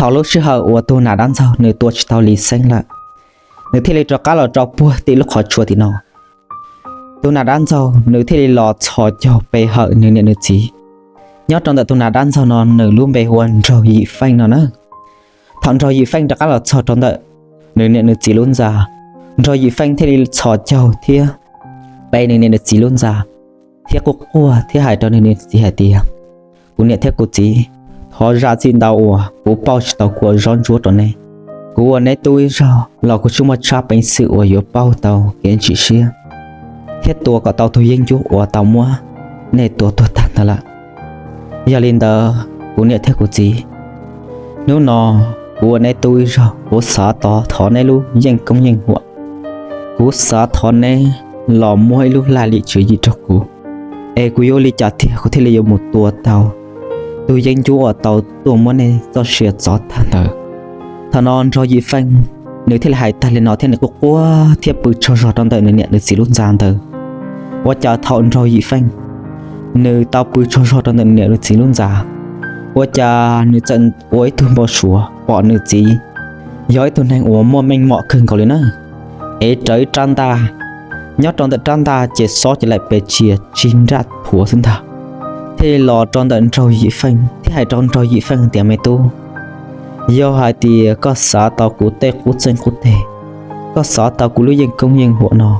Thaum lub sij hawm uas tus nam dab ntxaug nws tua tsis tau Lis Xeeb lawm, nws thiaj li rov qab los rau puag tim lub qhov tsua tim no. Tus nam dab ntxaug nws thiaj li los txhos caug pe hawm nws niam nws txiv. Nyob rau ntawm tus nam dab ntxaug no nws lub npe hu ua Nraug Yim Feej no na. Thaum Nraug Yim Feej rov qab los txog rau ntawm nws niam nws txiv lub ntxa, Nraug Yim Feej thiaj li txhos caug thiab pe nws niam nws txiv lub ntxa, thiab quaj quaj thiab hais rau nws niam nws txiv hais tias, kuv niam thiab kuv txiv, thov zam txim ntau uas kuv pauj tsis tau kuv zaub ntsuab rau neb. Kuv ua neb tub ib zaug los kuv tsis muaj tshaj peev xwm uas yuav pauj tau kev ntsim siab thiab tua kom tau tus yeeb ncuab uas tau muab nej tua tuag tag ntawd lawm. Yog li ntawd, kuv niam thiab kuv txiv, hnub no kuv ua neb tub ib zaug, kuv xav thov neb lub yeej koob yeej huam. Kuv xav thov neb los muab ib lub laj lim tswv yim rau kuv, es kuv yuav ua li cas tiag kuv thiaj li yuav mus tua tau tus yeeb ncuab uas tau tuaj muab nej txoj sia txov tag ntawd. Thaum no Nraug Yim Feej nws thiaj li hais tag li no thiab nws quaj quaj thiab pw tsaug zog rau ntawm nws niam nws txiv lub ntxa ntawd. Ua cas thaum Nraug Yim Feej nws tau pw tsaug zog rau ntawm nws niam nws txiv lub ntxa, ua cas nws txawm ua ib tug npau suav pom nws txiv yog ib tug neeg uas muaj meej mom kawg nkaus li na, es raws ib rab ntaj. Nyob rau ntawm rab ntaj ces xob ces laim pes tsia tsis nraj thuav xwb ntag, thiaj li los rau ntawm Nraug Yim Feej thiab hais rau Nraug Yim Feej tias, me tub, yog hais tias koj xav tau kuv tej qub txeeg qub teg, koj xav tau kuv lub yeej koob yeej huam no,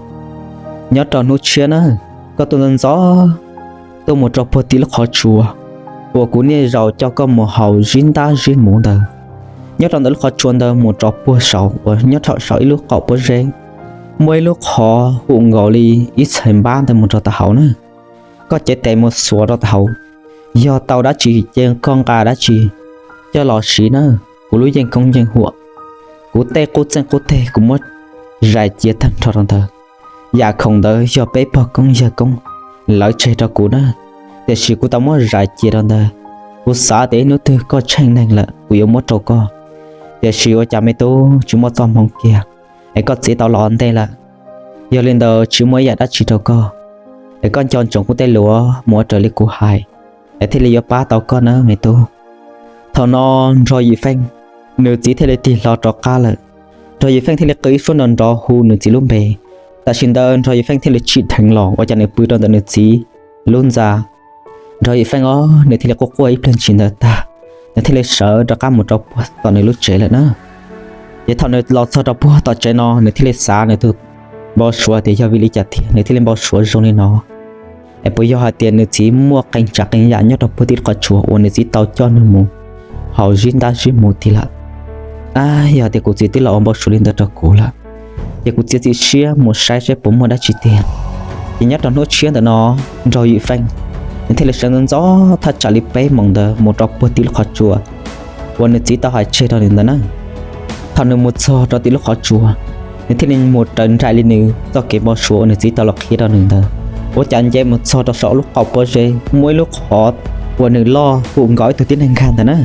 nyob rau hnub tshiab na, koj tuaj ntxov ntxov tuaj mus rau puag tim lub qhov tsua uas kuv niaj zaus coj koj mus haus zib ntab zib muv ntawd. Nyob rau ntawm lub qhov tsua ntawd mus rau puag saud uas nyob rau saum ib lub qaum pob zeb, muaj ib lub qhov hum nkaus li ib txhais npab ntawd mus rau tom hauv na. Koj cev tes mus xuas rau tom hauv, yog tau dab tsi ces koj nqa dab tsi coj los siv na, kuv lub yeej koob yeej huam, kuv tej qub txeeg qub teg kuv muab zais cia tag nrho rau ntawd. Yam khoom ntawd yog peb pog koob yawg koob lawv tseg rau kuv na, tiam sis kuv tau muab zais cia rau ntawd. Kuv xav tias ib hnub twg koj tsheej neeg lawm kuv yuav muab rau koj, tiam sis ua cas me tub tsis muaj txoj hmoov kiag, es koj txiv tau los ua ntej lawm. Yog li ntawd tsis muaj ib yam dab tsi rau koj, es koj nco ntsoov kuv tej lus mus ua raws li kuv hais, es thiaj li yuav pab tau koj na me tub. Thaum no Nraug Yim Feej nws txiv thiaj li tig hlo rov qab lawm. Nraug Yim Feej thiaj li qw ib suab nrov nrov hu nws txiv lub npe. Tam sim ntawd Nraug Yim Feej thiaj li tsim dheev los ua cas nws pw rau ntawm nws txiv lub ntxa. Nraug Yim Feej os, nws thiaj li quaj quaj ib pliag ntsis ntawd tag, nws thiaj li sawv rov qab mus rau puag tom nws lub tsev lawm na. Ces thaum nws los txog rau puag tom tsev no nws thiaj li xav nws tus npau suav tias yog vim li cas tiag nws thiaj li npau suav zoo li no. Es puas yog hais tias nws txiv muaj qee tsav qee yam nyob rau puag tim lub qhov tsua uas nws txiv tau coj nws mus haus zib ntab zib muv tid lawm? Ab, yog tias kuv txiv twb los ua npau suav li ntawd rau kuv lawm, ces kuv txiav txim siab mus saib seb puas muaj dab tsi tiag. Ces nyob rau hnub tshiab ntawm no, Nraug Yim Feej nws thiaj li sawv ntxov ntxov thaj tsam li peb moos ntawd mus rau puag tim lub qhov tsua uas nws txiv tau hais tseg rau nws ntawd na. Thaum nws mus txog rau tim lub qhov tsua, nws thiaj li mus raws nraim li nws txoj kev npau suav uas nws txiv tau los qhia rau nws ntawd. Ua cas nce mus txog rau saum lub qaum pob zeb muaj ib lub qhov uas nws loj hum nkaus ib tug tib neeg nkag ntawd na.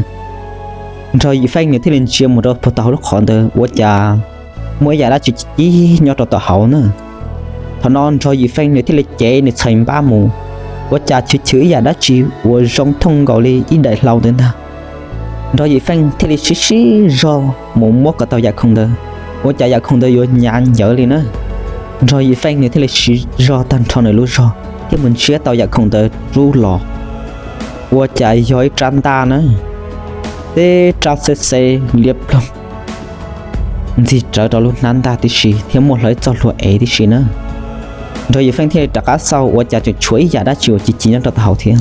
Nraug Yim Feej nws thiaj li ntsia mus rau puag tom hauv lub qhov ntawd ua cas muaj ib yam dab tsi ci ci nyob rau tom hauv na. Thaum no Nraug Yim Feej nws thiaj li cev nws txhais npab mus, ua cas chwv chwv ib yam dab tsi uas zoo thooj nkaus li ib daim hlau ntawd ntag. Nraug Yim Feej thiaj li siv siv zog mus muab kom tau yam khoom ntawd, ua cas yam khoom ntawd yuav hnyav ncawv li na. Nraug Yim Feej nws thiaj li siv zog tag nrho nws lub zog thiab mus ntsiab tau yam khoom ntawd rub los, ua cas yog ib rab ntaj na, teb rab xeb xeb liab ploog ntxig rawv rau lub hnab ntaj tib si thiab muaj hlo ib txoj hlua ev tib si na. Nraug Yim Feej thiaj li rov qab xauj ua cas tseem tshuav ib yam dab tsi uas ci ci nyob rau tom hauv thiab.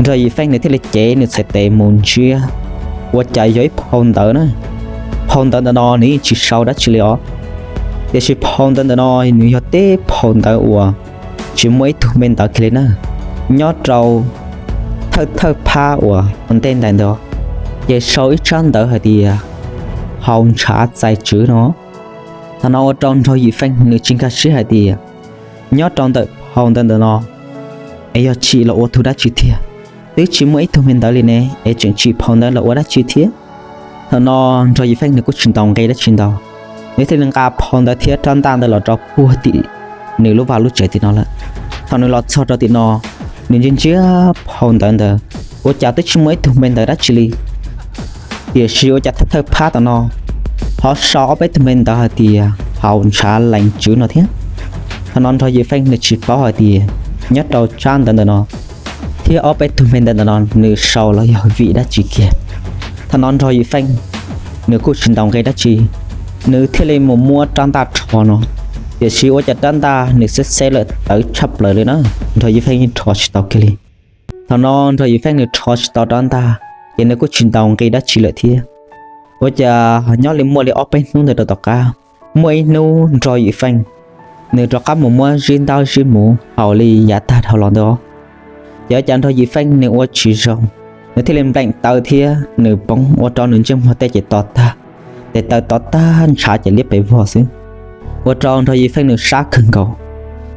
Nraug Yim Feej nws thiaj li cev nws txhais tes mus ntsiab, ua cas yog ib phau ntawv na. Phau ntawv ntawm no nws yeej tsis sau dab tsi li os, tiam sis phau ntawv ntawm no nws yog tib phau ntawv uas tsis muaj ib tug npe ntawv kiag li na. Nyob rau thawj thawj phab uas ua ntej ntais ntawd, ces sau ib tsab ntawv hais tias, haus ntshav txais tswv no. Thaum no ua rau Nraug Yim Feej nws tsis nkag siab hais tias, nyob rau ntawm phau ntawv ntawm no es yog tsim los ua tus dab tsi tiag, twb tsis muaj ib tug npe ntawv li ne, es tseem tsim phau ntawv los ua dab tsi thiab. Thaum no Nraug Yim Feej nws kuj tsis ntaus nqi dab tsi ntau, nws thiaj li nqa phau ntawv thiab rab ntaj ntawd los rau puag tim nws lub vaj lub tsev tim no lawm. Thaum nws los txog rau tim no, nws ntsia ntsia phau ntawv ntawd, ua cas twb tsis muaj ib tug npe ntawv dab tsi li. Tiam sis ua cas thawj thawj phab tom no ho sau ob peb tug npe ntawv hais tias haus ntshav lees tswv no thiab. Thaum no Nraug Yim Feej nws tsis paub hais tias nyob rau tsab ntawv ntawm no thiab ob peb tug npe ntawv ntawm no nws sau los yog vim dab tsi kiag. Thaum no Nraug Yim Feej nws kuj tsis ntaus nqi dab tsi, nws thiaj li mus muab rab ntaj rho no. Tiam sis ua cas rab ntaj nws xeb xeb lawm tawv tshaj plaws li na, Nraug Yim Feej yeej rho tsis tau kiag li. Thaum no Nraug Yim Feej nws rho tsis tau rab ntaj, ces nws kuj tsis ntaus nqi dab tsi lawm thiab. Ua cas nyob li muaj li ob peb hnub ntawd rau tom qab, muaj ib hnub Nraug Yim Feej nws rov qab mus muab zib ntab zib muv haus li yav tag dhau los ntawd os. Ces ua cas Nraug Yim Feej nws ua tsis zoo, nws thiaj li npleem taw thiab nws poob ua rau nws ntsej muag tej ces to tag, tes taw to tag ntshav ces liab pes vog xwb. Ua rau Nraug Yim Feej nws sab kawg nkaus,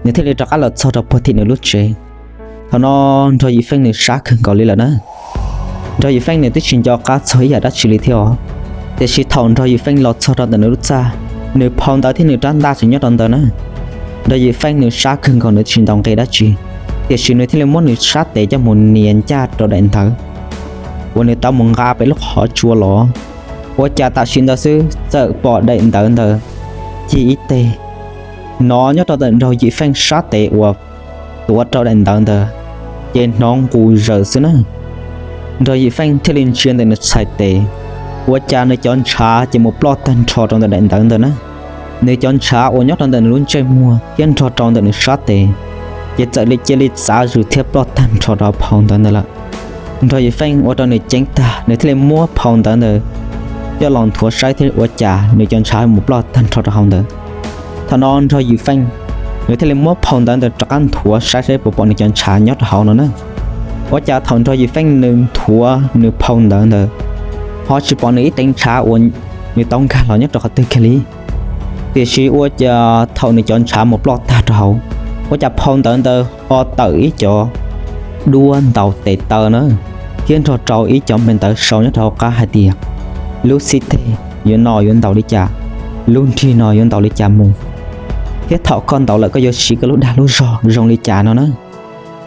nws thiaj li rov qab los txog rau puag tim nws lub tsev. Thaum no Nraug Yim Feej nws sab kawg nkaus li lawm na. Nraug Yim Feej nws twb tsis nco qab txog ib yam dab tsi li thiab os. Tiam sis thaum Nraug Yim Feej los txog rau ntawm nws lub txaj, nws phau ntawv thiab nws rab ntaj tseem nyob rau ntawd na. Nraug Yim Feej nws sab kawg nkaus nws tsis ntaus nqi dab tsi, tiam sis nws thiaj li muab nws sab tes coj mus nias ncaj rau daim ntawv uas nws tau mus nqa pem lub qhov tsua los. Ua cas tam sim ntawd xwb txawm pom daim ntawv ntawd cig ib teg hnov nyob rau ntawm Nraug Yim Feej sab tes uas tuav rau daim ntawv ntawd, ces hnov nqus zaws xwb na. Nraug Yim Feej thiaj li ntsia ntawm nws txhais tes, ua cas nws cov ntshav ces mus ploj tag nrho rau ntawm daim ntawv ntawd na. Nws cov ntshav uas nyob rau ntawm nws lub ntsej muag thiab nrog rau ntawm nws sab tes, ces txawm li cia li txav zus thiab ploj tag nrho rau phau ntawv ntawd lawm. Nraug Yim Feej ua rau nws ceeb tag, nws thiaj li muab phau ntawv ntawd coj los nthuav saib thiab ua cas nws cov ntshav mus ploj tag nrho rau hauv ntawd. Thaum no Nraug Yim Feej nws thiaj li muab phau ntawv ntawd rov qab nthuav saib saib puas pom nws cov ntshav nyob rau hauv no na. Ua cas thaum Nraug Yim Feej nws nthuav nws phau ntawv ntawd, ho tsis pom nws ib teev ntshav uas nws tau nkag los nyob rau qhov twg kiag li. Tiam sis ua cas thaum nws cov ntshav mus ploj tag rau hauv, ua cas phau ntawv ntawd ho tawm ib co duab ntaus tes taw na, thiab nrog rau ib co npe ntawv sau nyob rau hauv qab hais tias lub xib teg yuav no yuav ntaus li cas, lub nrig no yuav ntaus li cas mus, thiab thaum koj ntaus lawm koj yuav siv koj lub dag lub zog zoo li cas no na.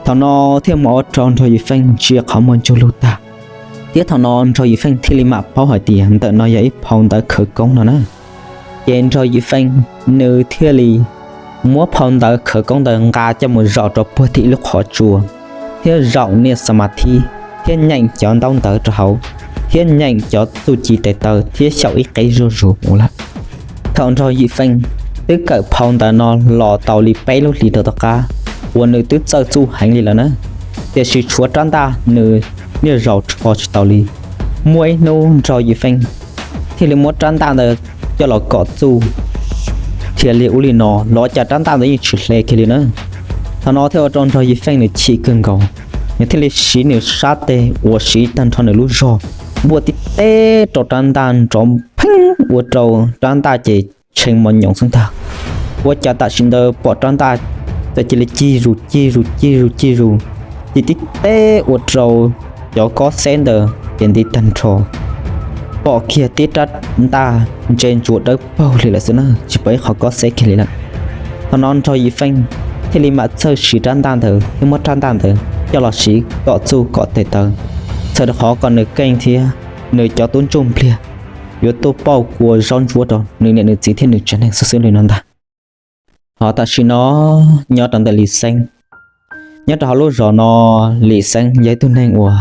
Thaum no thiaj mus ua rau Nraug Yim Feej ntsia qhov muag ntsuj lug tag, thiab thaum no Nraug Yim Feej thiaj li mam paub hais tias ntawm no yog ib phau ntawv khawv koob no na. Ces Nraug Yim Feej nws thiaj li muab phau ntawv khawv koob ntawd nqa coj mus zaum rau puag tim ib lub qhov tsua, thiab zaum niaj xa mas thib, thiab nyeem cov ntaub ntawv rau hauv, thiab nyeem cov txuj ci tes taw thiab xyaum ib qeb zuj zus mus lawm. Thaum Nraug Yim Feej twb kawm phau ntawv no los tau li peb lub hlis rau tom qab uas nws twb txawj txuj heev li lawm na, tiam sis tshuav rab ntaj nws niaj zaus rho tsis tau li. Muaj ib hnub Nraug Yim Feej thiaj li muab rab ntaj ntawd coj los kom txuj dhia li ub li no los cas rab ntaj ntawd yeej tsis hle kiag li na. Thaum no thiaj ua rau Nraug Yim Feej nws chim kawg nkaus, nws thiaj li siv nws sab tes uas siv tag nrho nws lub zog npuaj tib teb rau rab ntaj nrov pheeb ua rau rab ntaj ces tshee mos nyoos xwb ntag. Ua cas tam sim ntawd pom rab ntaj txawm cia li cig zus cig zus cig zus cig zus, cig tib teb ua rau cov kob xeb ntawd ces nti tag nrho, pom kiag tib rab ntaj ntse ntsuav dawb paug li lawm xwb na, tsis pom ib qho kob xeb kiag li lawm. Thaum no Nraug Yim Feej thiaj li mam txawj siv rab ntaj ntawd thiab muab rab ntaj ntawd coj los siv kom txuj kom tes taw, txhawm rau qhov kom nws keej thiab nws cov tub ntsuj npliag yuav tuaj pauj kua zaub ntsuab rau nws niam nws txiv thiab nws tsev neeg xwb xwb li no ntag. Ho tam sim no nyob rau ntawm Lis Xeeb, nyob rau hauv lub zos no, Lis Xeeb yog ib tug neeg uas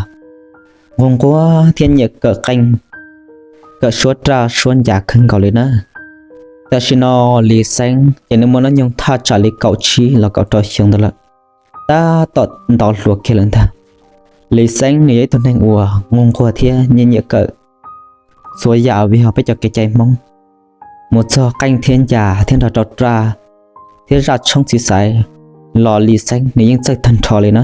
nquag nquag thiab nyiam kawm qeej, kawm suab raj suab ncas kawg nkaus li na. Tam sim no Lis Xeeb ces nws muaj hnub nyoog thaj tsam li kaum tsib los kaum rau xyoo ntawd lawm, tab tom ntov hluas kiag lawm ntag. Lis Xeeb nws yog ib tug neeg uas nquag nquag thiab nyiam nyiam kawm txhua yam uas yog peb cov kev cai Hmoob, mus txog qeej thiab ncas thiab nrog rau raj thiab zaj tshoob txiv xaiv los Lis Xeeb nws yeej txawj tag nrho li na.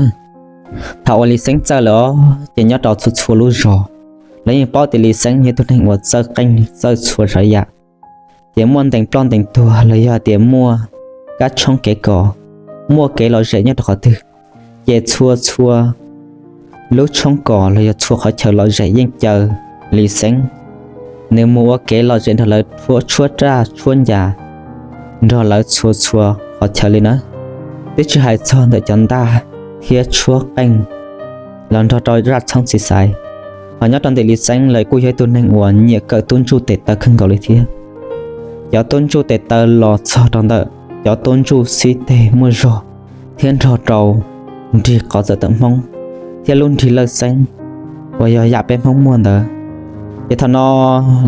Thaum uas Lis Xeeb txawj lawm os ces nyob rau txhua txhua lub zos lawv yeej paub tias Lis Xeeb yog ib tug neeg uas txawj qeej txawj txhua tsav yam. Ces muaj ntees ploj ntees tuag los yog tias muaj kab tshoob kev kos, muaj kev lom zem nyob rau qhov twg, ces txhua txhua lub tshoob kos los yog txhua qhov chaw lom zem yeej caw Lis Xeeb nws mus ua kev lom zem nrog lawv tshuab raj tshuab ncas nrog lawv txhua txhua qhov chaw li na. Twb tsis hais txog ntawm cov ntaj thiab tshuab qeej los nrog rau zaj tshoob txiv xaiv, Hos nyob rau ntawm Lis Xeeb lawv kuj yog ib tug neeg uas nyiam kawm tub ntsuj tes taw kawg nkaus li thiab. Cov tub ntsuj tes taw los txog rau ntawm cov tub ntsuj xib teg muaj zog thiab nrog rau nrig qhov txawm tawm Hmoob thiab lub nrig lawj xeeb uas yog yam peb Hmoob muaj ntawd. Ces thaum no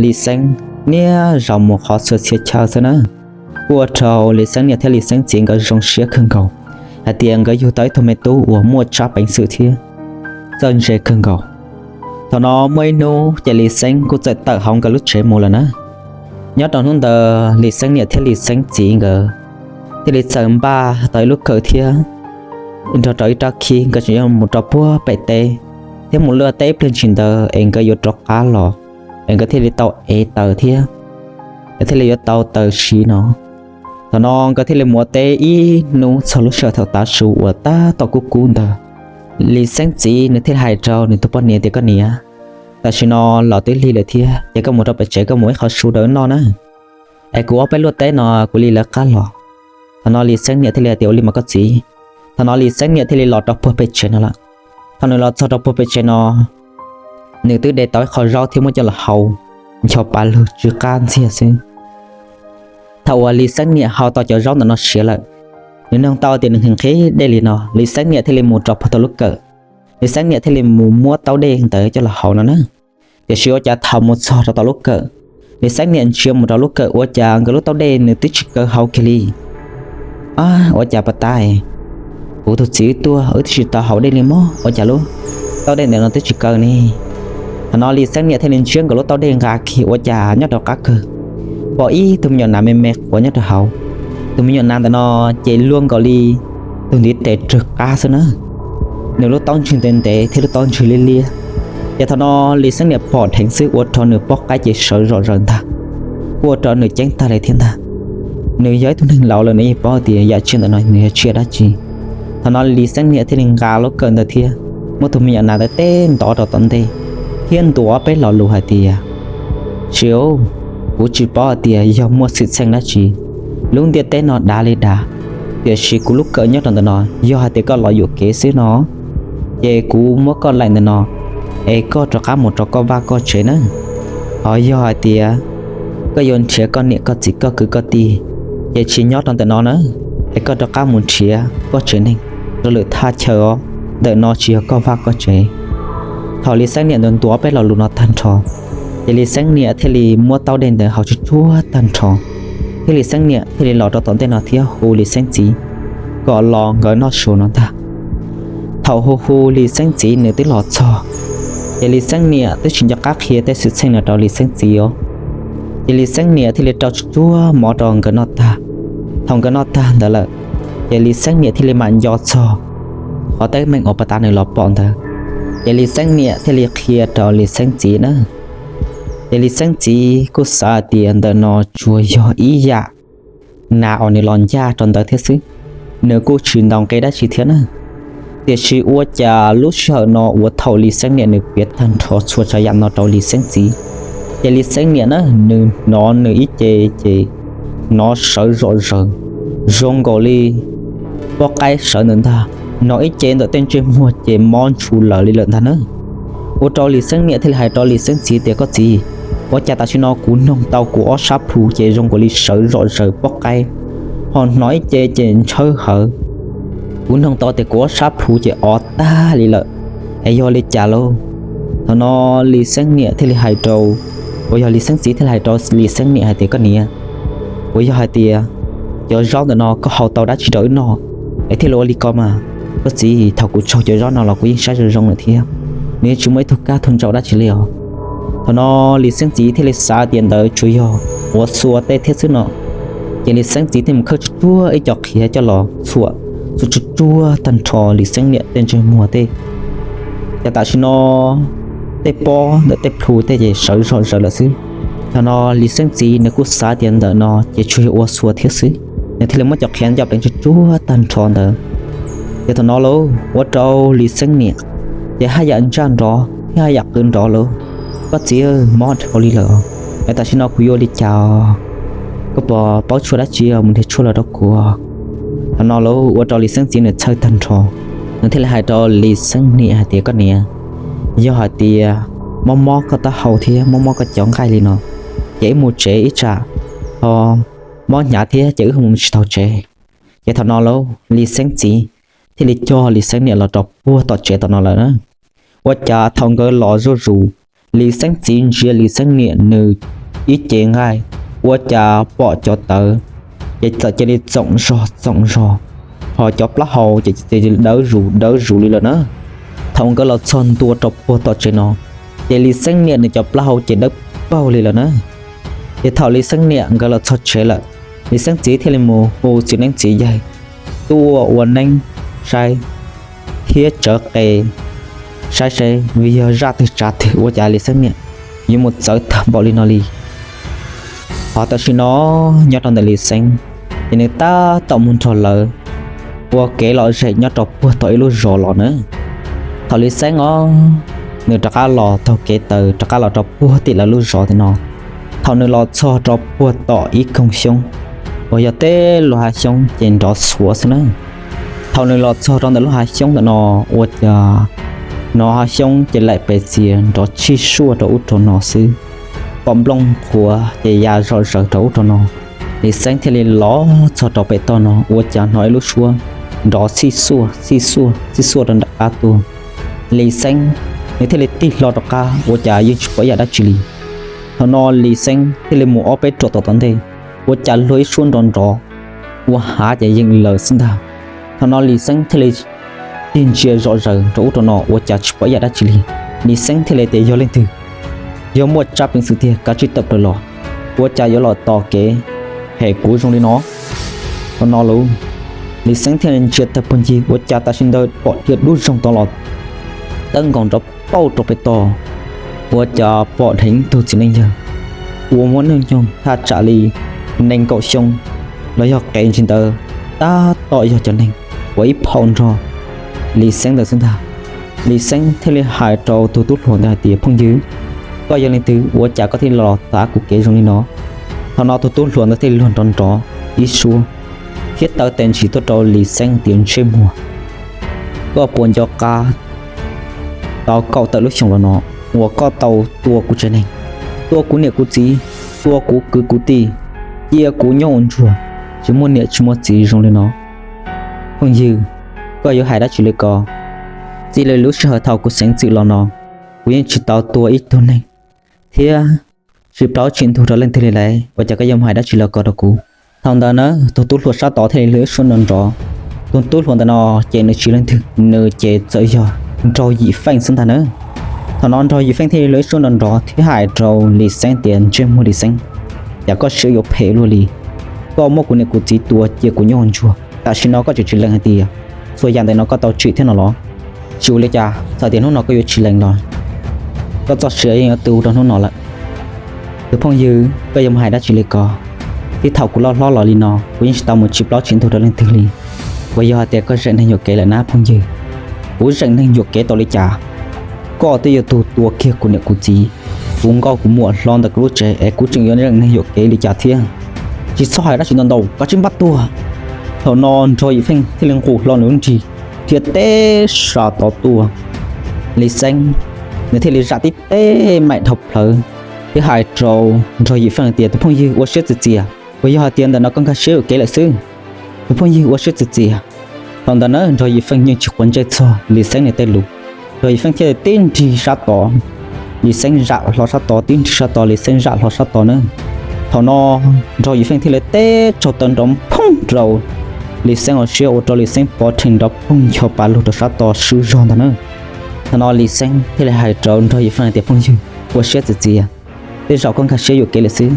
Lis Xeeb niaj zaus mus qhov txhua txhia chaw xwb na. Kuj ua rau Lis Xeeb niam thiab Lis Xeeb txiv nkawd zoo siab kawg nkaus hais tias nkawd yug tau ib tug me tub uas muaj tsab peev xwm thiab txawj ntse kawg nkaus. Thaum no muaj ib hnub ces Lis Xeeb kuj txawm tawm hauv nkawd lub tsev mus lawm na. Nyob rau hnub ntawd Lis Xeeb niam thiab Lis Xeeb txiv nkawd thiaj li txawm npaj tau ib lub kawm thiab nrog rau ib rab khib, nkawd tseem yuav mus rau puag pem teb thiab mus luaj teb ib pliag ntshis ntawd es nkawd yuav rov qab los, es nkawd thiaj li tau ev taws thiab nkawd thiaj li yuav tau taws siv no. Thaum no nkawd thiaj li mus ua teb ib hnub txog lub sij hawm thaum tav su uas tab tom kub kub ntawd, Lis Xeeb txiv nws thiaj li hais rau nws tus poj niam tias, Koj niam, tam sim no los twb lig lawm thiab, ces koj mus rau pem tsev koj mus ib qho su rau wb noj na, es kuv ob peb luaj teb no kuv li lawv qab los. Thaum no Lis Xeeb niam thiaj li hais tias, Ua li mas koj txiv. Thaum no Lis Xeeb niam thiaj li los rau puag pem tsev no lawm. Thaum nws los txog rau puag pem tsev no, nws twb de tau ib qho zaub thiab muab coj los hau ncho pa lug tsw qab ntxiag xwb. Thaum uas Lis Xeeb niam hau tau cov zaub ntawm no siav lawm, nws noog tau tias nws nqhis nqhis dej li no, Lis Xeeb niam thiaj li mus rau puag tom lub kawm. Lis Xeeb niam thiaj li mus muab taub dej ntawd coj los hau no na. Tiam sis ua cas thaum mus txog rau tom lub kawm, Lis Xeeb niam ntsia mus rau lub kawm ua cas nkawd lub taub dej nws twb tsis kaw hau kiag li. Ab, ua cas pas tab, kuv tus txiv wb tuaj wb twb tsis tau hau dej li mog, ua cas lub taub dej ntawm no twb tsis kaw ne? Thaum no Lis Xeeb niam thiaj li ntsiab nkawd lub taub dej nqa kiag ua cas nyob rau qab kawg pom ib tug me nyuam nas me me quav nyob rau hauv. Tus me nyuam nas ntawm no ces luaj nkaus li tus ntiv tes rawg qab xwb na. Nws lub taub ntswg ntev ntev thiab lub taub ntswg liab liab. Ces thaum no Lis Xeeb niam pom dheev xwb ua rau nws pob qaib ces sawv zom zaws ntag, kuj ua rau nws ceeb tag li thiab ntag. Nws yog ib tug neeg laus lawm nws yeej paub tias yam tsiaj ntawm no nws yog tsiaj dab tsi. Thaum no Lis Xeeb niam thiaj li nqa lub kawm ntawd thiab muab tus me nyuam nas ntawd teb ntov rau tom ntej thiab ntuas ob peb lo lus hais tias, Tsis, kuv tsis paub hais tias yog muaj xwm txheej dab tsi. Lub ntiaj teb no dav li dav, tiam sis kuv lub kawm nyob rau ntawm no, yog hais tias koj los yuam kev xwb no, ces kuv muab koj laim ntawm no, es koj rov qab mus rau koj vaj koj tsev na. Ho yog hais tias koj yuav nrhiav koj niam koj txiv koj kwv koj tij, ces tsis nyob rau ntawm no na, es koj rov qab mus nrhiav koj tsev neeg rau lwm thaj chaw os, ntawm no tsis yog koj vaj koj tsev. Thaum Lis Xeeb niam ntuas ntuas ob peb lo lus no tag nrho, ces Lis Xeeb niam thiaj li muab taub dej ntawd hau tsuag tsuag tag nrho, thiab Lis Xeeb niam thiaj li los rau tom ntej no thiab hu Lis Xeeb txiv kom los nkawd noj su no ntag. Thaum hu hu Lis Xeeb txiv nws twb los txog, ces Lis Xeeb niam twb tsis nco qab qhia tej xwm txheej no rau Lis Xeeb txiv os. Ces Lis Xeeb niam thiaj li rau tsuag tsuag mov rau nkawd noj tag. Thaum nkawd noj tag ntawd lawm, ces Lis Xeeb niam thiaj li mam nco txog qhov teeb meem uas pas tas nws los pom ntawd. Ces Lis Xeeb niam thiaj li qhia rau Lis Xeeb txiv na. Ces Lis Xeeb txiv kuj xav hais tias ntawm no tsuas yog ib yam nas uas nws los ncaj rau ntawd thiab xwb, nws kuj tsis ntaus nqe dab tsi thiab na. Tiam sis ua cas lub sij hawm no uas thaum Lis Xeeb niam nws piav tag nrho txhua tsav yam no rau Lis Xeeb txiv, ces Lis Xeeb niam na, nws hnov nws ib ce ces hnov sawv zom zaws, zoo nkaus li pob qaib sawv ntawm ntag. Hnov ib ce ntawm tej ntsej muag ces mob ntshua lawm li lawm ntag na. Ua rau Lis Xeeb niam thiaj li hais rau Lis Xeeb txiv tias, Koj txiv, ua cas tam sim no kuv noog tau kuv ob sab plhu ces zoo nkaus li sawv zom zaws pob qaib, ho hnov ib ce ces ntshawb hawv. Kuv noog tau tias kuv ob sab plhu ces o tag li lawm, es yog li cas lauj? Thaum no Lis Xeeb niam thiaj li hais rau, uas yog Lis Xeeb txiv thiaj li hais rau Lis Xeeb niam hais tias, Koj niam, uas yog hais tias cov zaub ntawm no koj hau tau dab tsi rau wb noj es thiaj li ua li ko mas? Koj txiv, thaum kuv tsaug cov zaub no los kuv yeej saib zoo zoo lawm thiab, nws yeej tsis muaj ib tug kab tug ntsaum dab tsi li os. Thaum no Lis Xeeb txiv thiaj li xav tias ntawd tsuas yog ua xua tej thiab xwb no. Ces Lis Xeeb txiv thiaj mus khawb tsuag tsuag ib co qhiav coj los txhuam txhua tsuag tsuag tag nrho Lis Xeeb niam tej ntsej muag tej. Ces tam sim no tej pob ntawm tej plhu tej ces sawv zom zaws lawm xwb. Thaum no Lis Xeeb txiv nws kuj xav tias ntawm no ces tsuas yog ua xua thiab xwb, nws thiaj li muab cov qhiav ncoj pleev tsuag tsuag tag nrho ntawd. Ces thaum no lauj, ua rau Lis Xeeb niam ces haj yam ntsaj nrov thiab haj yam qw nrov lauj, Koj txiv, mob dhau li lawm, es tam sim no kuv yuav ua li cas? Koj puas paub tshuaj dab tsi mus nrhiav tshuaj los rau kuv? Thaum no lauj, ua rau Lis Xeeb txiv nws txhawj tag nrho, nws thiaj li hais rau Lis Xeeb niam hais tias, Koj niam, yog hais tias mob mob koj taub hau thiab mob mob koj cov nqaij li no, ces wb mus tsev ib tsam ho mob hnyav thiab ces wb mus tsis tau tsev. Ces thaum no lauj, Lis Xeeb txiv thiaj li coj Lis Xeeb niam los rau puag tom tsev tom no lawm na. Ua cas thaum nkawd los zuj zus, Lis Xeeb txiv ntsia Lis Xeeb niam nws ib ce nqaij, ua cas pom cov tawv ces txawm cia li txoom zog txoom zog, ho cov plaub hau ces cia li dawb zus dawb zus li lawm na. Thaum nkawd los txog ntua rau puag tom tsev no, ces Lis Xeeb niam nws cov plaub hau ces dawb paug li lawm na. Ces thaum Lis Xeeb niam nkawd los txog tsev lawm, Lis Xeeb txiv thiaj li mus hu txiv neeb txiv yaig tuaj ua neeb saib thiab tsawv qe saib seb vim yog zaj twg tsav twg ua cas Lis Xeeb niam yuav mus txawv tag npaum li no li. Ho tam sim no nyob rau ntawm Lis Xeeb, ces nws tab tom mus nrog lawv ua kev lom zem nyob rau puag tom ib lub zos los na. Thaum Lis Xeeb os, nws rov qab los taug kev taw rov qab los rau puag tim lawv lub zos tim no. Thaum nws los txog rau puag tom ib koog xyoob uas yog tej lub hav xyoob ces nrov xuav xwb na. Thaum nws los txog rau ntawm lub hav xyoob ntawm no, ua cas hnov hav xyoob ces laim pes txias nrov tshij suaj rau ub rau no xwb, pom nplooj qhuav ces ya zom zaws rau ub rau no. Lis Xeeb thiaj li los txog rau pem toj no ua cas hnov ib lub suab nrov xij xuaj xij xuaj xij xuaj rau nram qab tuaj. Lis Xeeb nws thiaj li tig hlo rov qab ua cas yeej tsis pom ib yam dab tsi li. Thaum no Lis Xeeb thiaj li mus ob peb ruam tom tom ntej, ua cas luag ib suab nrov nrov ua hav ces yeej lawm xwb ntag. Thaum no Lis Xeeb thiaj li tig ntsia zom zaws rau ub rau no ua cas tsis pom ib yam dab tsi li. Lis Xeeb thiaj li tias yog leej twg, yog muaj tsab peev xwm tiag kav tsij tawm plaws los, ua cas yuav los tos kev hem kuv zoo li no. Thaum no lauj, Lis Xeeb thiaj li ntsia tag pug ncig ua cas tam sim ntawd pom dhia dub zoog tod los tawb nkaus nrov pauj rau pem toj, ua cas pom dheev tug txiv neej yawg uas muaj hnub nyoog thaj tsam li nees nkaum xyoo los yog qev ntsis ntawd, tab tom yog cov neeg uas ib phaum nrog Lis Xeeb ntawd xwb ntag. Lis Xeeb thiaj li hais rau tus tub hluas ntawd hais tias phooj ywg, koj yog leej twg ua cas koj thiaj los tav kuv kev zoo li no? Thaum no tus tub hluas ntawd thiaj li luag nrov nrov ib suab thiab taw tes ntsis tuaj rau Lis Xeeb tias ntsej muag, koj puas nco qab tau kaum tawm lub xyoo los no uas koj tau tua kuv tsev neeg, tua kuv niam kuv txiv, tua kuv kwv kuv tij, cia kuv nyob ua ntsuag tsis muaj niam tsis muaj txiv zoo li no? Phooj ywg, koj yuav hais dab tsi li ko? Txij li lub sij hawm thaum kuv xeev txwm los no, kuv yeej tsis tau tua ib tug neeg thiab tsis plaub tsis ntug rau leej twg li lauj, ua cas koj yuav mus hais dab tsi li ko rau kuv? Thaum ntawd na tus tub hluas sab tod thiaj li luag ib suab nrov nrov. Tus tub hluas ntawm no ces nws tsis yog leej twg, nws ces txawm yog Nraug Yim Feej xwb ntag na. Thaum no Nraug Yim Feej thiaj li luag ib suab nrov nrov thiab hais rau Lis Xeeb tias ntsej muag Lis Xeeb, cas koj siab yuav phem luaj li, koj muab kuv niam kuv txiv tua cia kuv nyob ua ntsuag, tam sim no koj tseem tsis lees hais tias txhua yam ntawm no koj tau tsim thiab no los? Tsis ua li cas, txawm tias hnub no koj yuav tsis lees los koj txoj sia yeej yuav tu rau hnub no lawm. Tus phooj ywg, koj yuav mus hais dab tsi li ko? Tib thaum kuv loj hlob los li no kuv yeej tsis tau mus tsis plaub tsis ntug rau leej twg li. Puas yog hais tias koj zeem neeg yuam kev lawm na phooj ywg? Kuv zeem neeg yuam kev tau li cas? Koj twb yog tus tua kiag kuv niam kuv txiv, kuv nkauj kuv muam hlo ntawm kuv lub tsev es kuv tseem yuav zeem neeg yuam kev li cas thiab? Tsis txhob hais dab tsi ntau ntau, koj tsis npaj tuag. Thaum no Nraug Yim Feej thiaj li nqus hlo nws lub nrig dhia teb sab tod tuaj. Lis Xeeb nws thiaj li zam tib teb maim dhau plawv thiab hais rau Nraug Yim Feej hais tias tus phooj ywg, ua siab txias txias, puas yog hais tias ntawm no koj nkag siab yuam kev lawm xwb? Tus phooj ywg, ua siab txias txias. Thaum ntawd na Nraug Yim Feej yeej tsis quav ntsej txog Lis Xeeb niam tej lus, Nraug Yim Feej thiaj li tib nrig sab tod, Lis Xeeb zam hlo sab tod, tib nrig sab tod, Lis Xeeb zam hlo sab tod na. Thaum no Nraug Yim Feej thiaj li teb tsaug taw nrov phooj rau Lis Xeeb hauv siab ua rau Lis Xeeb pov rhees nrov phooj ncho pa lug rau sab tod swb zog ntag na. Thaum no Lis Xeeb thiaj li hais rau Nraug Yim Feej hais tias phooj ywg, ua siab txias txias, tej zaum koj nkag siab yuam kev lawm xwb.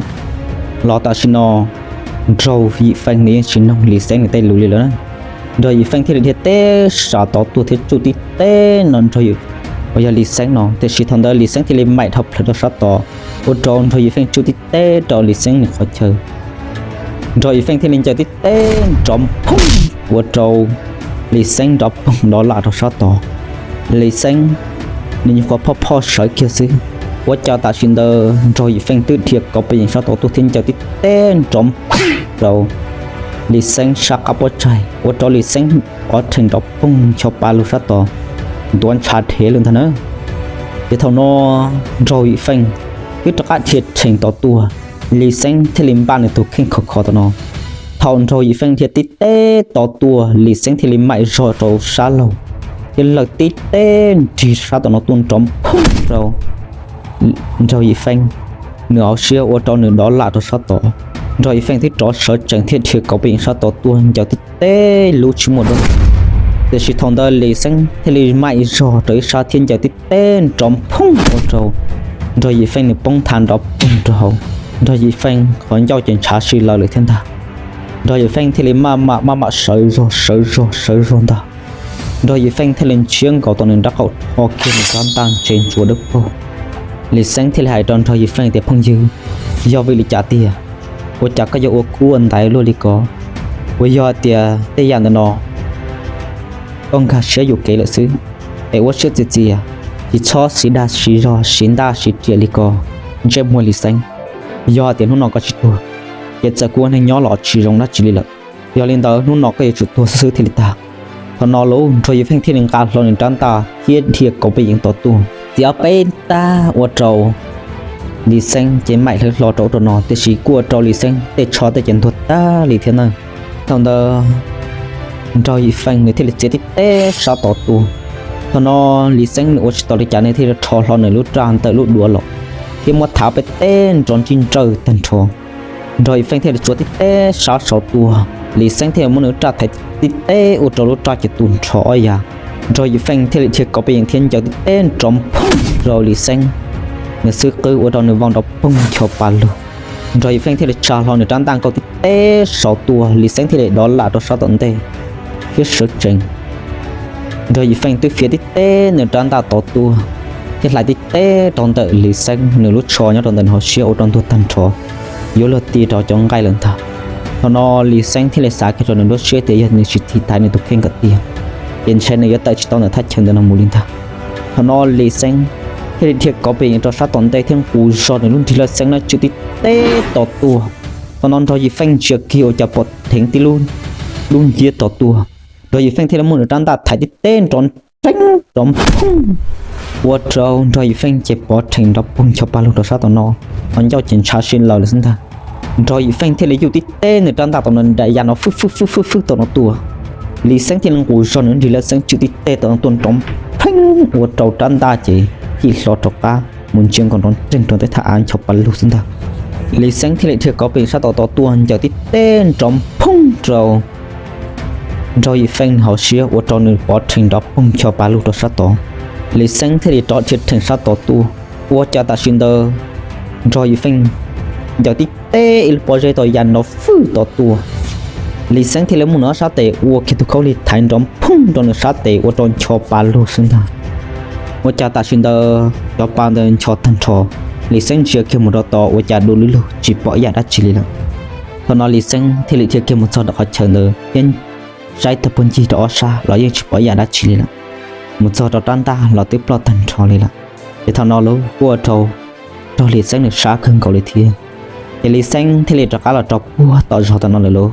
Los tam sim no Nraug Yim Feej nws yeej tsis noog Lis Xeeb nws tej lus li lawm na. Nraug Yim Feej thiaj li dhia teb sab tod tuaj thiab tsuj tib teb no Nraug Yim, uas yog Lis Xeeb no, tiam sis thaum ntawd Lis Xeeb thiaj li maim dhau plawv rau sab tod, ua rau Nraug Yim Feej tsuj tib teb rau Lis Xeeb nws qhov chaw. Nraug Yim Feej thiaj li ncaws tib teb nrov phooj ua rau Lis Xeeb nrov phooj nrov lam rau sab tod. Lis Xeeb nws nyuam qhuav phoj phoj sawv kiag xwb, ua cas tam sim ntawd Nraug Yim Feej twb dhia kauv pes yees sab tod tuaj thiab ncaws tib teb nrov phooj rau Lis Xeeb sab qab pob tsaig, ua rau Lis Xeeb pov rhees nrov phooj ncho pa lug sab tod, ntuav ntshav dhev lawm ntag na. Ces thaum no Nraug Yim Feej twb rov qab dhia rhees tod tuaj, Lis Xeeb thiaj li npaj nws tus kheej khov kho tom no. Thaum Nraug Yim Feej dhia tib teb tod tuaj, Lis Xeeb thiaj li maim zog rau sab laug, thiab lawv tib teb nrig sab tom no tuaj nrov phooj rau Nraug Yim Feej nws hauv siab ua rau nws dov lam rau sab tod. Nraug Yim Feej twb rov sawv tsees thiab dhia kauv pej xeem sab tod tuaj ncaws tib teb lub tsis muaj dab tsi. Tiam sis thaum ntawd Lis Xeeb thiaj li maim zog rau ib sab thiab ncaws tib teb nrov phooj ua rau Nraug Yim Feej nws poob nthav nrov poog rau hauv. Nraug Yim Feej qhov ncauj ces ntshav si lawv lawm thiab ntag. Nraug Yim Feej thiaj li maj mam maj mam sawv zog sawv zog sawv zog ntag. Nraug Yim Feej thiaj li ntshiab nkaus tau nws nrab qaum rho kiag nws rab ntaj ntse ntsuav dawb paug. Lis Xeeb thiaj li hais rau Nraug Yim Feej tias, Phooj ywg, yog vim li cas tiag? Ua cas koj yuav ua kub ua ntaiv luaj li ko? Uas yog hais tias tej yam ntawm no koj nkag siab yuam kev lawm xwb, es ua siab txias txias, tsis txhob siv dag siv zog siv ntaj siv riam li ko, ntsej muag Lis Xeeb. Yog hais tias hnub no koj tsis tuag, ces txawm kuv ua neeg nyob los tsis zoo dab tsi li lawm. Yog li ntawd hnub no koj yuav tsum tuag xwb xwb thiaj li tag. Thaum no lub Nraug Yim Feej thiaj li nqa hlo nws rab ntaj thiab dhia kauv pej xeem tod tuaj, txiav peb tag ua rau Lis Xeeb ces maim hlawv hlo rau ub rau no, tiam sis kuj ua rau Lis Xeeb tej tsho tej ces ntuag tag li thiab na. Thaum ntawd Nraug Yim Feej nws thiaj li txiav tib teb sab tod tuaj. Thaum no Lis Xeeb nws ua tsis tau li cas, nws thiaj li rho hlo nws lub raj ntawm lub duav los thiab muab thav peb teb nrov nrij nrawj tag nrho. Nraug Yim Feej thiaj li tsuav tib teb sab saud tuaj, Lis Xeeb thiaj li muab nws lub raj thaiv tib teb ua rau lub raj ces tu nrho ob yav. Nraug Yim Feej thiaj li dhia kauv pej xeem thiab ncaws tib teb nrov phooj rau Lis Xeeb nws xub qwb ua rau nws vau nrov poog ncho pa lug. Nraug Yim Feej thiaj li tsa hlo nws rab ntaj nkaug tib teb saud tuaj, Lis Xeeb thiaj li dov lam rau sab tom ntej thiab sawv tsees. Nraug Yim Feej twb fiav tib teb nws rab ntaj tod tuaj thiab hlais tib teb rau ntawm Lis Xeeb nws lub tsho nyob rau ntawm nws hauv siab ua rau ntuag tag nrho, yuav luag ti rau cov nqaij lawm ntag. Thaum no Lis Xeeb thiaj li xav kiag rau nws lub siab tias yog nws tsis tiv thaiv nws tus kheej kom tiag, ces ntshe nws yuav tawm tsis tau ntawm thaj chaw ntawm no mus li ntag. Thaum no Lis Xeeb thiaj li dhia kauv pej xeem rau sab tom ntej thiab nqus zog nws lub nrig laj xeeb na tswm tib teb tod tuaj. Thaum no Nraug Yim Feej ntsia kiag ua cas pom dheev tib lub, lub nciab tod tuaj. Nraug Yim Feej thiaj li muab nws rab ntaj thaiv tib teb nrov nreeb nrov phooj, ua rau Nraug Yim Feej ces pov rhees nrov poog ncho pa lug rau sab tom no, qhov ncauj ces ntshav si lawm lawm xwb ntag. Nraug Yim Feej thiaj li yuj tib teb nws rab ntaj tom no nram yaj no fwj fwj fwj fwj tom no tuaj. Lis Xeeb thiaj li nqus zog nws lub nrig laj xeeb tswm tib teg tom no tuaj nrov pheej ua rau rab ntaj ces cim hlo rov qab mus ntsia nkaus nrov nreeg rau ntawm thaj av ncho pa lug xwb ntag. Lis Xeeb thiaj li dhia kauv pej xeem sab tom tod tuaj ncaws tib teg nrov phooj rau Nraug Yim Feej nws hauv siab ua rau nws pov rhees nrov poog ncho pa lug rau sab tod. Lis Xeeb thiaj li rov dhia rhees sab tod tuaj, ua cas tam sim ntawd Nraug Yim Feej ncaws tib teg ib lub pob zeb tau ya nrov fwj tod tuaj. Lis Xeeb thiaj li muab nws ob sab tes ua kiag tus khaub lig thaiv nrov phooj rau nws sab tes ua rau ncho pa lug xwb ntag. Ua cas tam sim ntawd cov pa ntawd ncho tag nrho, Lis Xeeb ntsia kiag mus rau tod ua cas du lug lug tsis pom ib yam dab tsi li lawm. Thaum no Lis Xeeb thiaj li dhia kiag mus txog rau qhov chaw ntawd thiab saib tag puag ncig rau ob sab los yeej tsis pom ib yam dab tsi li lawm. Mus txog rau rab ntaj los twb ploj tag nrho li lawm. Ces thaum no lub kuj ua rau Nraug Lis Xeeb nws sab kawg nkaus li thiab. Ces Lis Xeeb thiaj li rov qab los rau puag tom zos tom no lawm lauj.